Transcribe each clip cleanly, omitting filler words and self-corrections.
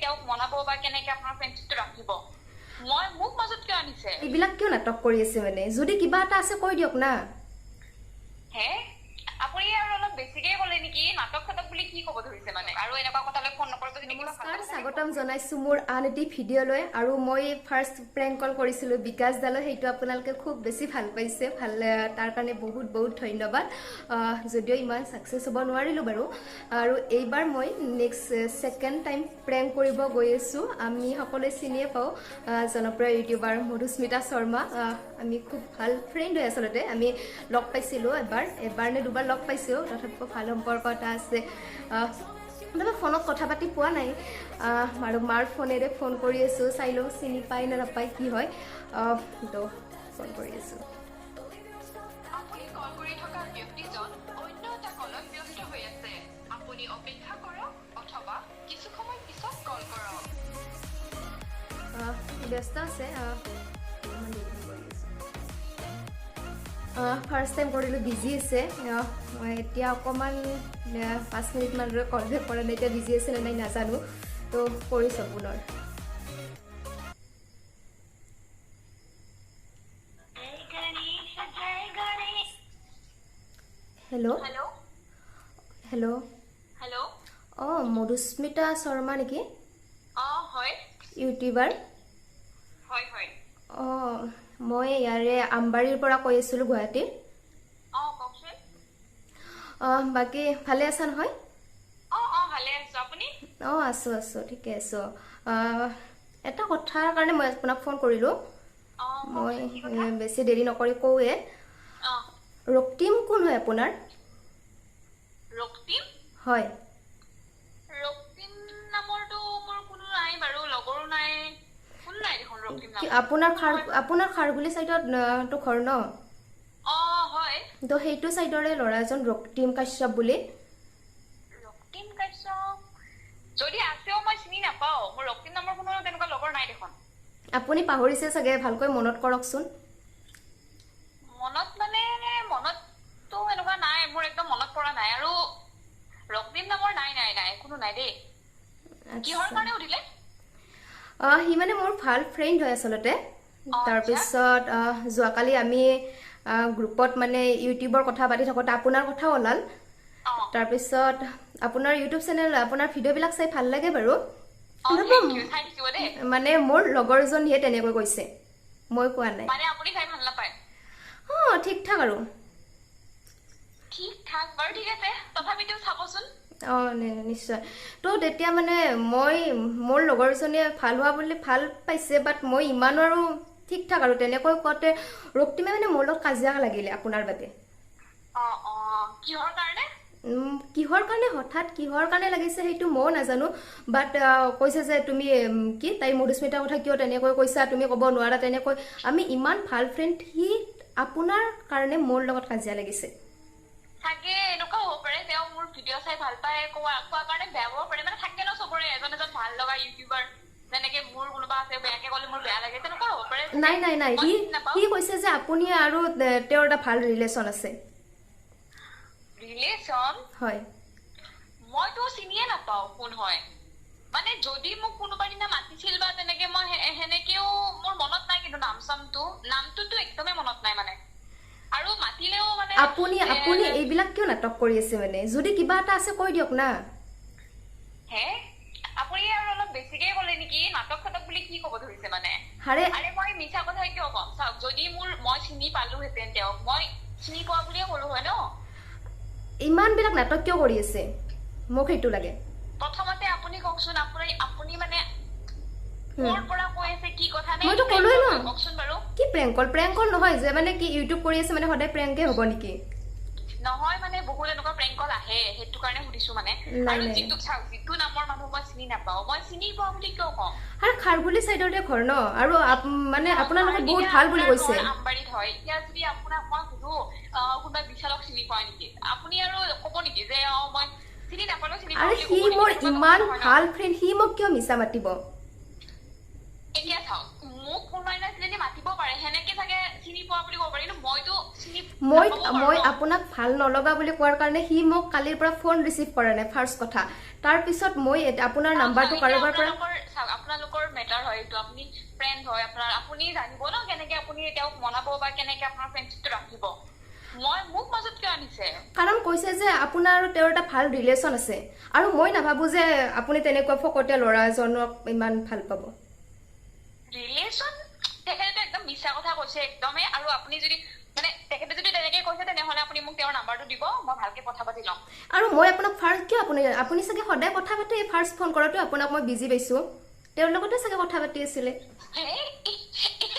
তেওঁক মনাব বা কেনেকে আপোনাৰ ফ্ৰেণ্ডশ্বিপটো ৰাখিব। মই মোক মাজত কিয় আনিছে? এইবিলাক কিয় নাটক কৰি আছে? মানে যদি কিবা এটা আছে কৈ দিয়ক না। হে, আপুনি আৰু অলপ বেছিকে ক'লে নেকি? নাটক চাটক বুলি কি ক'ব ধৰিছে মানে? আৰু এনেকুৱা কথালৈ ফোন নকৰিব যদি কিবা। নমস্কাৰ, স্বাগতম জনাইছোঁ মোৰ আন এটি ভিডিঅ'লৈ। আৰু মই ফাৰ্ষ্ট প্ৰেংক কল কৰিছিলোঁ বিকাশ দালৈ, সেইটো আপোনালোকে খুব বেছি ভাল পাইছে, ভাল তাৰ কাৰণে বহুত বহুত ধন্যবাদ। যদিও ইমান ছাকচেছ হ'ব নোৱাৰিলোঁ বাৰু। আৰু এইবাৰ মই নেক্সট ছেকেণ্ড টাইম প্ৰেংক কৰিব গৈ আছোঁ। আমি সকলোৱে চিনিয়ে পাওঁ জনপ্ৰিয় ইউটিউবাৰ মধুস্মিতা শৰ্মা। আমি খুব ভাল ফ্ৰেণ্ড হয়। আচলতে আমি লগ পাইছিলোঁ এবাৰ, এবাৰ নে দুবাৰ লগ পাইছোঁ, তথাপিও ভাল সম্পৰ্ক এটা আছে। তাৰপৰা ফোনত কথা পাতি পোৱা নাই আৰু মাৰ ফোনেৰে ফোন কৰি আছোঁ। চাই লওঁ চিনি পায় নে নাপায় কি হয়। তো ফোন কৰি আছোঁ। আপুনি কল কৰি থকা ব্যক্তিজন অন্য এটা কলত ব্যস্ত হৈ আছে। আপুনি অপেক্ষা কৰক অথবা কিছু সময় পিছত কল কৰক। ব্যস্ত আছে। অকণমান দেৰিকৈ কৰি আছোঁ। ফাৰ্ষ্ট টাইম কৰিলোঁ, বিজি আছে। মই এতিয়া অকণমান 5 মিনিটমান কল বেক কৰা নাই, এতিয়া বিজি আছে নে নাই নাজানো। তো কৰিছোঁ পুনৰ। হেল্ল'। হেল্ল'। হেল্ল'। হেল্ল'। অঁ, মধুস্মিতা শৰ্মা নেকি? অঁ, হয়। ইউটিউবাৰ? হয় হয়। অঁ, মই ইয়াৰে আমবাৰীৰ পৰা কৈ আছিলোঁ, গুৱাহাটীৰ। অঁ, কওকচোন। অঁ, বাকী ভালে আছা নহয়? অঁ অঁ, ভালে আছো। আপুনি? অঁ, আছোঁ আছোঁ, ঠিকে আছোঁ। এটা কথাৰ কাৰণে মই আপোনাক ফোন কৰিলোঁ। অঁ। মই কওকচোন, কি কথা? বেছি দেৰি নকৰি কওঁৱে। অঁ। ৰক্তিম কোন হয় আপোনাৰ? ৰক্তিম? হয়। ৰক্তিম নামৰটো মোৰ কোনো নাই বাৰু, লগৰো নাই, কোনো নাই দেখোন ৰক্তিম কি নামৰ। আপোনাৰ খাৰ আপোনাৰ খাৰঘুলি চাইডত তো ঘৰ ন? অঁ, হয়। তো সেইটো চাইডৰে ল'ৰা এজন ৰক্তিম কাশ্যপ বুলি। ৰক্তিম কাশ্যপ যদি আছেও মই চিনি নাপাওঁ। মোৰ ৰক্তিম নামৰ কোনো তেনেকুৱা লগৰ নাই দেখোন। আপুনি পাহৰিছে চাগে, ভালকৈ মনত কৰকচোন। মনত মানে মনততো এনেকুৱা নাই, মোৰ একদম মনত পৰা নাই। আৰু ৰক্তিম নামৰ নাই নাই নাই, কোনো নাই দেই। কিহৰ আচ্ছা কাৰণে সুধিলে? সি মানে মোৰ ভাল ফ্ৰেণ্ড হয় আচলতে। অঁ, আচ্ছা। তাৰপিছত যোৱাকালি আমি গ্ৰুপত মানে ইউটিউবৰ কথা পাতি থাকোঁতে আপোনাৰ কথাও ওলাল। অঁ। তাৰপিছত আপোনাৰ ইউটিউব চেনেল, আপোনাৰ ভিডিঅ'বিলাক চাই ভাল লাগে বাৰু। অঁ, thank U, চাই থাকিব দেই। মানে মোৰ লগৰজনীয়ে তেনেকৈ কৈছে, মই কোৱা নাই। মানে আপুনি চাই ভাল নাপায়? অঁ, ঠিক ঠাক আৰু। ঠিক ঠাক বাৰু, ঠিক আছে, তথাপিতো চাবচোন। অঁ, নিশ্চয়। তো তেতিয়া মানে মই মোৰ লগৰজনীয়ে ভাল হোৱা বুলি ভাল পাইছে, বাট মই ইমানো আৰু ঠিক ঠাক আৰু তেনেকৈ কওঁতে ৰক্তিমে মানে মোৰ লগত কাজিয়া লাগিলে আপোনাৰ বাবে। অঁ অঁ, কিহৰ কাৰণে? কিহৰ কাৰণে হঠাৎ কিহৰ কাৰণে লাগিছে সেইটো ময়ো নাজানো, বাট কৈছে যে তুমি কি তাই মধুস্মিতাৰ কথা কিয় তেনেকৈ কৈছা, তুমি ক'ব নোৱাৰা তেনেকৈ, আমি ইমান ভাল ফ্ৰেণ্ড। সি আপোনাৰ কাৰণে মোৰ লগত কাজিয়া লাগিছে। চাগে এনেকুৱা হ'ব পাৰে, তেওঁ মোৰ ভিডিঅ' চাই ভাল পায়, কোৱা কোৱা কাৰণে বেয়া পাব পাৰে। মানে থাকে ন চবৰে এজন এজন ভাল লগা ইউটিউবাৰ, যেনেকে মোৰ কোনোবা আছে, বেয়াকে ক'লে মোৰ বেয়া লাগে, তেনেকুৱা হ'ব পাৰে চাগে। নাই নাই নাই, মই সি চিনি নাপাওঁ। সি কৈছে যে আপুনি আৰু তেওঁৰ এটা ভাল ৰিলেশ্যন আছে। ৰিলেশ্যন? হয়। মইতো চিনিয়ে নাপাওঁ কোন হয়। মানে যদি মোক কোনোবা দিনা মাতিছিল বা তেনেকে মই সেনেকেও মোৰ মনত নাই, কিন্তু নাম চামটো নামটোতো একদমেই মনত নাই মানে। আৰু মাতিলেও মানে আপুনি আপুনি এইবিলাক কিয় নাটক কৰি আছে? মানে যদি কিবা এটা আছে কৈ দিয়ক না। হে, আপুনি আৰু অলপ বেছিকে ক'লে নেকি? নাটক চাটক বুলি কি ক'ব ধৰিছে মানে? আৰে আৰে মই মিছা কথা কিয় ক'ম? চাওক, যদি মোৰ মই চিনি পালোহেঁতেন তেওঁক, মই চিনি পোৱা বুলিয়ে ক'লো হয় ন। ইমানবিলাক নাটক কিয় কৰি আছে, মোক সেইটো লাগে। প্ৰথমতে আপুনি কওকচোন, আপুনি আপুনি মানে ক'ৰ পৰা কৈ আছে, কি কথা নে? মইতো প্ৰেংক ক'লোৱে কল ন। হয়, কওকচোন বাৰু। কি প্ৰেংক কল? প্ৰেংক কল নহয় যে, মানে কি ইউটিউব কৰি আছে মানে সদায় প্ৰেংকে হ'ব নেকি? নহয়, মানে বহুত এনেকুৱা প্ৰেংক কল আহে, সেইটো কাৰণে সুধিছো মানে। নাই আৰু নাই। যিটো চাওক, যিটো নামৰ মানুহ মই চিনি নাপাওঁ, মই চিনি পোৱা বুলি কিয় কম? আৰু খাৰঘুলি চাইডতে ঘৰ ন, আৰু মানে চাওক, আপোনাৰ লগত বহুত এতিয়া ভাল বুলি আপোনাৰ কৈছে। ঘৰ আমবাৰীত হয়। এতিয়া যদি আপোনাক মই সুধো কোনোবা বিশালক চিনি পোৱা নেকি, আপুনি আৰু ক'ব নেকি যে অ মই চিনি নাপালেও চিনি পাওঁ আৰু বুলি সি ক'ব নেকি? মোৰ তেনেকুৱাতো ইমান কথা নহয় ন। ভাল ফ্ৰেণ্ড, সি মোক কিয় মিছা মাতিব? এতিয়া চাওক, মোক কোনোবা এদিনা চিনি মাতিব পাৰে, সেনেকে চাগে চিনি পোৱা বুলি ক'ব পাৰি, কিন্তু মইতো চিনি মই নাপাব পাৰো মই ন। আপোনাক ভাল নলগা বুলি কোৱাৰ কাৰণে সি মোক কালিৰ পৰা ফোন ৰিচিভ কৰা নাই, ফাৰ্ষ্ট কথা। তাৰপিছত মই আপোনাৰ চাওক, নাম্বাৰটো চাওক, এতিয়া কাৰোবাৰ পৰা আপোনালোকৰ, চাওক, আপোনালোকৰ মেটাৰ হয় এইটো, আপুনি ফ্ৰেণ্ড হয় আপোনাৰ, আপুনি জানিব ন কেনেকে আপুনি তেওঁক মনাব বা কেনেকে আপোনাৰ ফ্ৰেণ্ডশ্বিপটো ৰাখিব। মই মোক মাজত কিয় আনিছে? কাৰণ কৈছে যে আপোনাৰ আৰু তেওঁৰ এটা ভাল ৰিলেশ্যন আছে, আৰু মই নাভাবো যে আপুনি তেনেকুৱা ফকতীয়া ল'ৰা এজনক ইমান ভাল পাব। ৰিলেশ্যন? তেখেতে একদম মিছা কথা কৈছে একদমেই। আৰু আপুনি যদি মানে তেখেতে যদি তেনেকে কৈছে, তেনেহলে আপুনি মোক তেওঁৰ নাম্বাৰটো দিব, মই ভালকে কথা পাতি ল'ম। আৰু মই আপোনাক ফাৰ্ষ্ট কিয়, আপুনি আপুনি চাগে সদায় কথা পাতে, ফাৰ্ষ্ট ফোন কৰাটো আপোনাক মই বিজি পাইছোঁ, তেওঁৰ লগতে চাগে কথা পাতি আছিলে। হেই,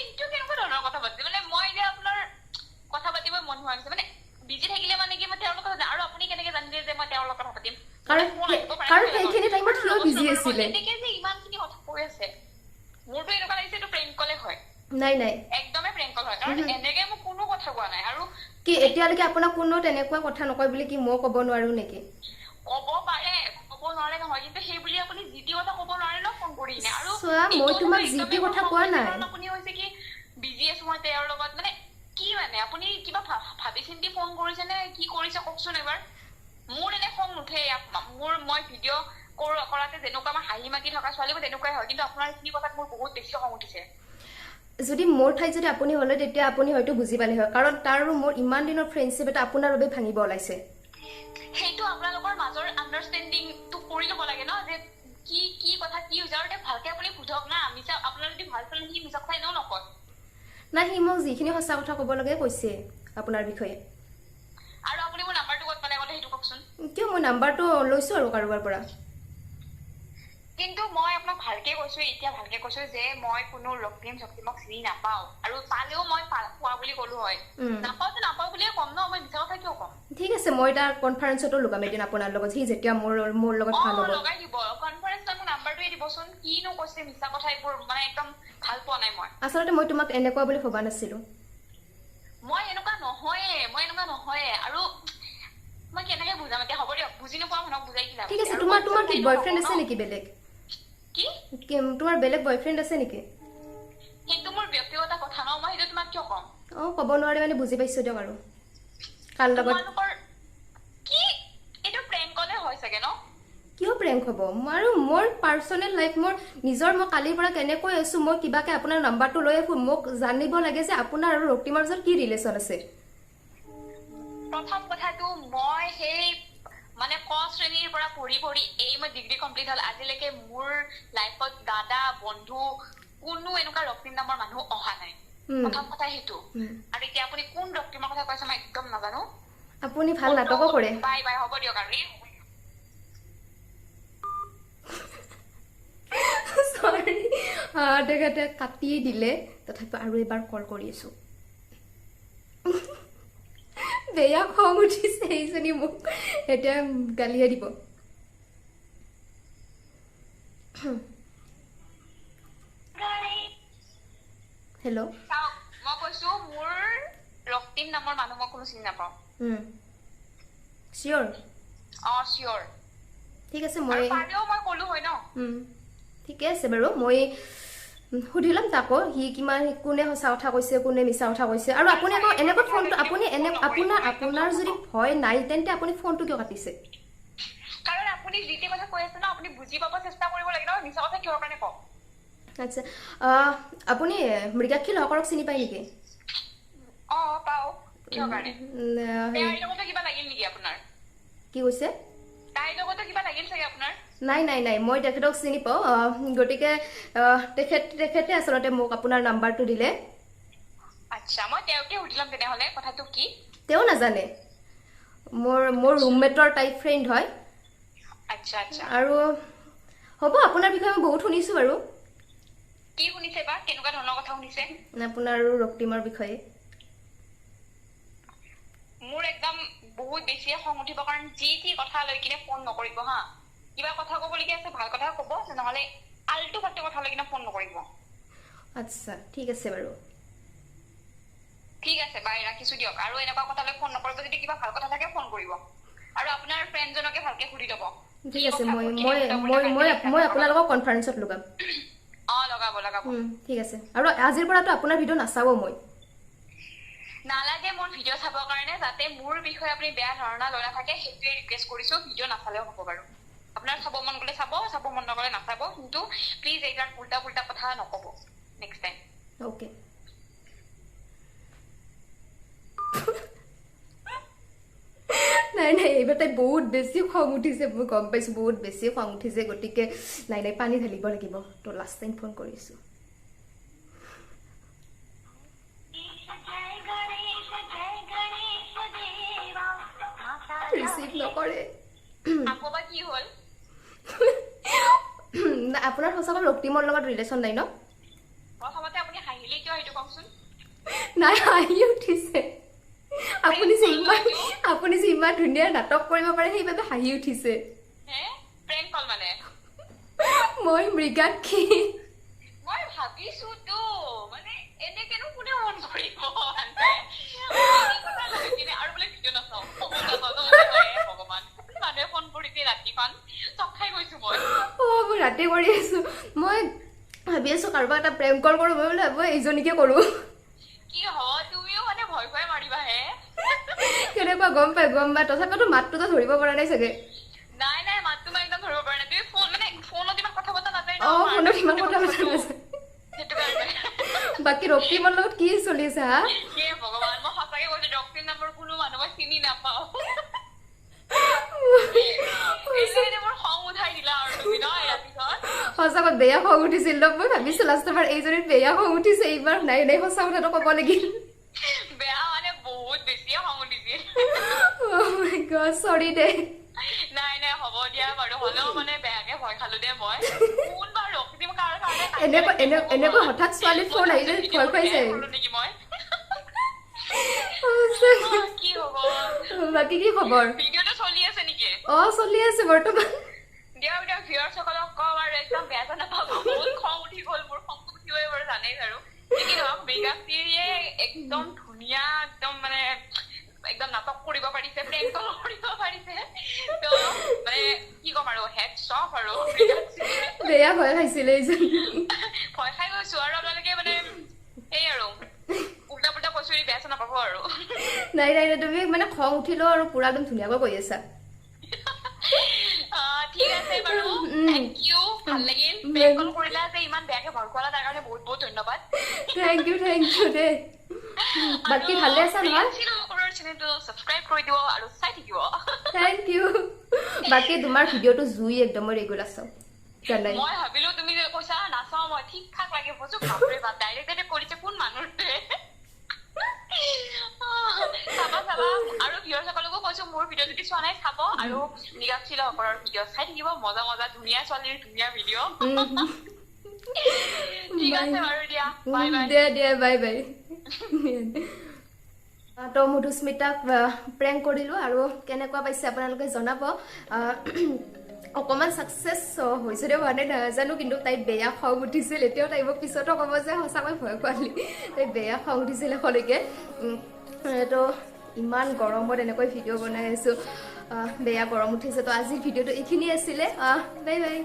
এইটো কেনেকুৱা ধৰণৰ কথা পাতিছে? মানে মই এতিয়া আপোনাৰ কথা পাতিবই মন হোৱা নাছিল। মানে বিজি থাকিলে মানে কি মই তেওঁৰ লগত কথা, আৰু আপুনি কেনেকে জানিলে যে মই তেওঁৰ লগত কথা পাতিম? কাৰণ ফোন আহিব পাৰে কাৰণ ন বেলেগৰ। সেইখিনি টাইমত আৰু সিও ৰ'বচোন, বিজি ৰ'ব, আছিলে। এনেকে যে ইমানখিনি কথা কৈ আছে, মোৰতো এনেকুৱা লাগিছে এইটো প্ৰেংক কলে হয়। নাই নাই, একদমেই প্ৰেংক কল হয়, কাৰণ এনেকে মোক কোনো কথা কোৱা নাই। আৰু কি এতিয়ালৈকে আপোনাক কোনো তেনেকুৱা কথা নকয় বুলি কি মই ক'ব নোৱাৰো নেকি? ক'ব পাৰে, ক'ব নোৱাৰে নহয়, কিন্তু সেই বুলি আপুনি যি টি কথা ক'ব নোৱাৰে ন ফোন কৰি কিনে। আৰু চোৱা, এইটো মই কথাটো তোমাক যি টি একদমেই কথা মোৰ কোৱা খং উঠিছে, নাই। কাৰণ আপুনি হৈছে কি বিজি আছো মই তেওঁৰ লগত, মানে কি মানে আপুনি কিবা ভাবি চিন্তি ফোন কৰিছে নে কি কৰিছে কওকচোন এবাৰ। মোৰ এনে খং নুঠে, মোৰ মই ভিডিঅ' কৰাতে যেনেকুৱা মই হাঁহি মাতি থকা ছোৱালী, মই তেনেকুৱাই হয়, কিন্তু আপোনাৰ এইখিনি কথাত মোৰ বহুত বেছি খং উঠিছে। যদি মোৰ ঠাইত যদি আপুনি হ'লে তেতিয়া আপুনি হয়তো বুজি পালে হয়, কাৰণ তাৰ আৰু মোৰ ইমান দিনৰ ফ্ৰেণ্ডশ্বিপ এটা আপোনাৰ বাবে ভাঙিব ওলাইছে। সেইটো আপোনালোকৰ মাজৰ আণ্ডাৰষ্টেণ্ডিংটো কৰি ল'ব লাগে ন, যে কি কি কথা কি হৈছে। আৰু তেওঁক ভালকে আপুনি সোধক না, মিছা আপোনাৰ যদি ভাল পালে সি মিছা কথা এনেও নকয়। নাই, সি মোক যিখিনি সঁচা কথা ক'ব লাগে কৈছে আপোনাৰ বিষয়ে। আৰু আপুনি মোৰ নাম্বাৰটো ক'ত পালে আগতে সেইটো কওকচোন। কিয়, মই নাম্বাৰটো লৈছো আৰু কাৰোবাৰ পৰা। কিন্তু মই আপোনাক ভালকে কৈছো, এতিয়া ভালকে কৈছো যে মই কোনো ৰক্তিম চক্তিমক চিনি নাপাওঁ, আৰু পালেও মই পোৱা বুলি ক'লো হয়। নাপাওঁতো নাপাওঁ বুলিয়ে ক'ম ন, মই মিছা কথা কিয় ক'ম? ঠিক আছে, মই তাৰ কনফাৰেঞ্চতো লগাম এদিন আপোনাৰ লগত, সি যেতিয়া মোৰ লগত ভাল হ'ব। লগাই দিব কনফাৰেঞ্চত, মোক নাম্বাৰটোৱে দিবচোন। কিনো কৈছে মিছা কথা এইবোৰ, মানে একদম ভাল পোৱা নাই মই। আচলতে মই তোমাক এনেকুৱা বুলি ভবা নাছিলো। মই এনেকুৱা নহয়ে, মই এনেকুৱা নহয়ে। আৰু মই কেনেকে বুজাম এতিয়া? হ'ব দিয়ক, বুজি নোপোৱা মানুহক বুজাই কি লাভ ঠিক আছে? আছে। আৰু তোমাৰ মই তোমাৰ কি এনেও বয়ফ্ৰেণ্ড নকওঁ আছে ন। নেকি বেলেগ? কি? তোমাৰ বেলেগ বয়ফ্ৰেণ্ড আছে নেকি? সেইটো মোৰ ব্যক্তিগত কথা ন, মই সেইটো তোমাক কিয় ক'ম? অঁ, ক'ব নোৱাৰে মানে, বুজি পাইছো দিয়ক। আৰু কাৰ লগত তোমালোকৰ কি এইটো প্ৰেংক কলে হয় চাগে ন? কিয় প্ৰেংক হ'ব? আৰু মোৰ পাৰ্চনেল লাইফ, মোৰ নিজৰ, মই কালিৰ পৰা কেনেকৈ আছো, মই কিবাকে আপোনাৰ নাম্বাৰটো লৈ মোক জানিব লাগে যে আপোনাৰ আৰু ৰক্তিমৰ মাজত কি ৰিলেশ্যন আছে। প্ৰথম কথাটো, মই সেই মানে ক শ্ৰেণীৰ পৰা পঢ়ি পঢ়ি এই মই ডিগ্ৰী কমপ্লিট হ'ল, আজিলৈকে মোৰ লাইফত দাদা বন্ধু কোনো এনেকুৱা ৰক্তিম নামৰ মানুহ অহা নাই। প্ৰথম কথা সেইটো। আৰু এতিয়া আপুনি কোন ৰক্তিমৰ কথা কৈছে মই একদম নাজানো। আপুনি ভাল নাটকো কৰে। বাই বাই, হ'ব দিয়ক। আৰু চৰি, তেখেতে কাটি দিলে। তথাপিও আৰু এবাৰ কল কৰি আছো। বেয়া খং উঠিছে, এইজনী মোক এতিয়া গালিহে দিব। হেল্ল'? চাওক, মই কৈছো মোৰ ৰক্তিম নামৰ মানুহ মই কোনো চিনি নাপাওঁ। চিয়'ৰ? অ, চিয়'ৰ। ঠিক আছে, আৰু মই পালেও মই ক'লো হয় ন। ঠিকে আছে বাৰু, মই সুধি ল'ম তাকো, সি কিমান কোনে সঁচা কথা কৈছে, কোনে মিছা কথা কৈছে। আৰু আপুনি আকৌ এনেকৈ ফোনটো, আপুনি এনে আপোনাৰ যদি ভয় নাই তেন্তে আপুনি ফোনটো কিয় কাটিছে? কাৰণ আপুনি যি টি কথা কৈ আছে ন, আপুনি বুজি পাব চেষ্টা কৰিব লাগে ন, মিছা কথা কিহৰ কাৰণে কওঁ? আচ্ছা, আপুনি মৃগাক্ষী লহকৰক চিনি পায় নেকি? অ, পাওঁ, কিহৰ কাৰণে? হেৰি তাইৰ লগতো কিবা লাগিল নেকি আপোনাৰ? কি কৈছে? তাইৰ লগতো কিবা লাগিল চাগে আপোনাৰ? নাই নাই নাই, মই তেখেতক চিনি পাওঁ। গতিকে তেখেতে আচলতে মোক আপোনাৰ নাম্বাৰটো দিলে। আচ্ছা, মই তেওঁকে সুধি ল'ম তেনেহ'লে কথাটো কি। তেওঁ নাজানে, মোৰ ৰুমমেটৰ টাইপ ফ্ৰেণ্ড হয়। আচ্ছা আচ্ছা। আৰু হ'ব, আপোনাৰ বিষয়ে মই বহুত শুনিছোঁ বাৰু। কি শুনিছে বা কেনেকুৱা ধৰণৰ কথা শুনিছে? আপোনাৰ আৰু ৰক্তিমৰ বিষয়ে। মোৰ একদম বহুত বেছিয়ে খং উঠিব, কাৰণ যি টি কথা লৈ কিনে ফোন নকৰিব হা। কিবা কথা ক'বলগীয়া আছে ভাল কথা ক'ব, নহ'লে আল্টু ফাল্টু কথা লৈ কিনে ফোন নকৰিব। আচ্ছা, ঠিক আছে বাৰু। ঠিক আছে, বাই, ৰাখিছো দিয়ক। আৰু এনেকুৱা কথা লৈ ফোন নকৰিব, যদি কিবা ভাল কথা থাকে ফোন কৰিব। আৰু আপোনাৰ ফ্ৰেণ্ডজনকে ভালকে সুধি ল'ব। ঠিক কি আছে, কথা মই কিনে মই উল্টা মই পুল্টা মই কাজিয়া মই লাগিছে আপোনাৰ লগত। আপোনালোকক কনফাৰেঞ্চত লগাম। অ, লগাব লগাব। ঠিক আছে। আৰু আজিৰ পৰাতো আপোনাৰ ভিডিঅ' নাচাব মই। নালাগে মোৰ ভিডিঅ' চাবৰ কাৰণে, যাতে মোৰ বিষয়ে আপুনি বেয়া ধাৰণা লৈ নাথাকে, সেইটোৱে ৰিকুৱেষ্ট কৰিছো। ভিডিঅ' নাচালেও হ'ব বাৰু, আপোনাৰ চাব মন গ'লে চাব, চাব মন নগ'লে নাচাব, কিন্তু প্লিজ এইবিলাক উল্টা পুল্টা কথা নক'ব নেক্সট টাইম। অ'কে। নাই নাই, এইবাৰ তাই বহুত বেছি খং উঠিছে, মই গম পাইছোঁ, বহুত বেছি খং উঠিছে, গতিকে নাই নাই পানী ঢালিব লাগিব। তো লাষ্ট টাইম ফোন কৰিছোঁ। ৰিচিভ নকৰে। আকৌ বা কি হ'ল? আপোনাৰ সঁচাকৈ ৰক্তিমৰ লগত ৰিলেশ্যন নাই ন? প্ৰথমতে আপুনি হাঁহিলে কিয় সেইটো কওকচোন। নাই, হাঁহি উঠিছে। আপুনি যে ইমান ধুনীয়া নাটক কৰিব পাৰে, সেইবাবে হাঁহি উঠিছে। মই মৃগাক্ষী। মই ভাবিছো তো মানে এনেকেনো কোনে মন কৰিব আৰু বোলে ভিডিঅ' নাচাওঁ, ভগৱান, মানুহে ফোন কৰিছে ৰাতিখন, চক খাই গৈছো মই। অ, মই ৰাতি কৰি আছো, মই ভাবি আছো কাৰোবাক এটা প্ৰেম কল কৰো, মই বোলে মই এইজনীকে কৰো। কি হয়, তুমিও মানে ভয় খুৱাই মাৰিবা হে? কেনেকুৱা গম পাই, গম পাই, তথাপিতো মাতটোতো ধৰিব পৰা নাই চাগে। নাই নাই, মাতটো মই একদম ধৰিব পৰা নাই। তুমি ফোন মানে ফোনত ইমান কথা পতা নাযায় ন? অ, ফোনত ইমান কথা পতা নাযায়, সেইটো কাৰণে। বাকী ৰক্তিমৰ লগত কি চলি আছে? হা, হে ভগৱান, মই সঁচাকে কৈছো, ৰক্তিম নামৰ কোনো মানুহ মই চিনি নাপাওঁ। সঁচাকৈ বেয়া খং উঠিছিল ন? মই ভাবিছো লাষ্ট এবাৰ এইজনীৰ বেয়া খং উঠিছে, এইবাৰ নাই নাই, সঁচা কথাটো ক'ব লাগিল। বেয়া মানে বহুত বেছিয়ে খং উঠিছিল। চৰি দে। নাই নাই, হ'ব দিয়া বাৰু, হ'লেও মানে বেয়াকে ভয় খালো দে মই। কোন বাৰু ৰক্তিম, কাৰ কাৰণে এনেকুৱা এনেকুৱা হঠাৎ ছোৱালী ফোন আহিলে ভয় খুৱাই যায় নেকি মই? কি হ'ব, বাকী কি খবৰ? ভিডিঅ'টো চলি আছে নেকি? অ, চলি আছে বৰ্তমান। দিয়ক দিয়ক, ভিউৱাৰ্ছ সকলক কম আৰু একদম বেয়া চেয়া নাপাব, বহুত খং উঠি গ'ল মোৰ, খংটো উঠিবই বাৰু, জানেই বাৰু। কি নহওক, মৃগাক্ষীয়ে একদম ধুনীয়া, একদম মানে একদম নাটক কৰিব পাৰিছে, প্ৰেংক কল কৰিব পাৰিছে, তো মানে কি ক'ম আৰু, হেডছ অফ আৰু। বেয়া ভয় খাইছিলে এইজনী। ভয় খাই গৈছো আৰু আপোনালোকে মানে সেই আৰু উল্টা পুল্টা কৈছো, বেয়া চেয়া নাপাব আৰু। নাই নাই, তুমি মানে খং উঠিলেও আৰু পুৰা একদম ধুনীয়াকৈ কৈ আছা। ঠিক আছে বাৰু, thank U, ভাল লাগিল। প্ৰেংক কল কৰিলা যে, ইমান বেয়াকে ভয় খুৱালা, তাৰ কাৰণে বহুত বহুত ধন্যবাদ। Thank U, thank U দেই। বাকী ভালে আছা নহয়? চেনেলটো সাবস্ক্ৰাইব কৰি দিব আৰু চাই থাকিব। Thank U. বাকী তোমাৰ ভিডিঅ'টো জুই একদম, মই ৰেগুলাৰ চাওঁ। জানাই। মই ভাবিলো তুমি যে কৈছা নাচাওঁ মই, ঠিক ঠাক লাগে, বস্তু বাপৰে বাপ, ডাইৰেক্ট ডাইৰেক্ট কৰিছে কোন মানুহটোৱে। চাবা চাবা, আৰু ভিউৱাৰ্ছ সকলকো কৈছো, মোৰ ভিডিঅ' যদি চোৱা নাই চাব, আৰু মৃগাক্ষী লহকৰৰ ভিডিঅ' চাই থাকিব, মজা মজা ধুনীয়া ছোৱালীৰ ধুনীয়া ভিডিঅ'। ঠিক আছে বাৰু, দিয়া, বাই বাই। দিয়া দিয়া, বাই বাই। তো মধুস্মিতাক প্ৰেংক কৰিলোঁ আৰু কেনেকুৱা পাইছে আপোনালোকে জনাব। অকণমান ছাকচেছ হৈছে নে হোৱা নাই নাজানো, কিন্তু তাই বেয়া খং উঠিছিল। এতিয়াও তাই মোক পিছতো ক'ব যে সঁচাকৈ ভয় খোৱালি, তাই বেয়া খং উঠিছিল এখনলৈকে। তো ইমান গৰমত এনেকৈ ভিডিঅ' বনাই আছোঁ, বেয়া গৰম উঠিছে। তো আজিৰ ভিডিঅ'টো এইখিনি আছিলে, বাই বাই।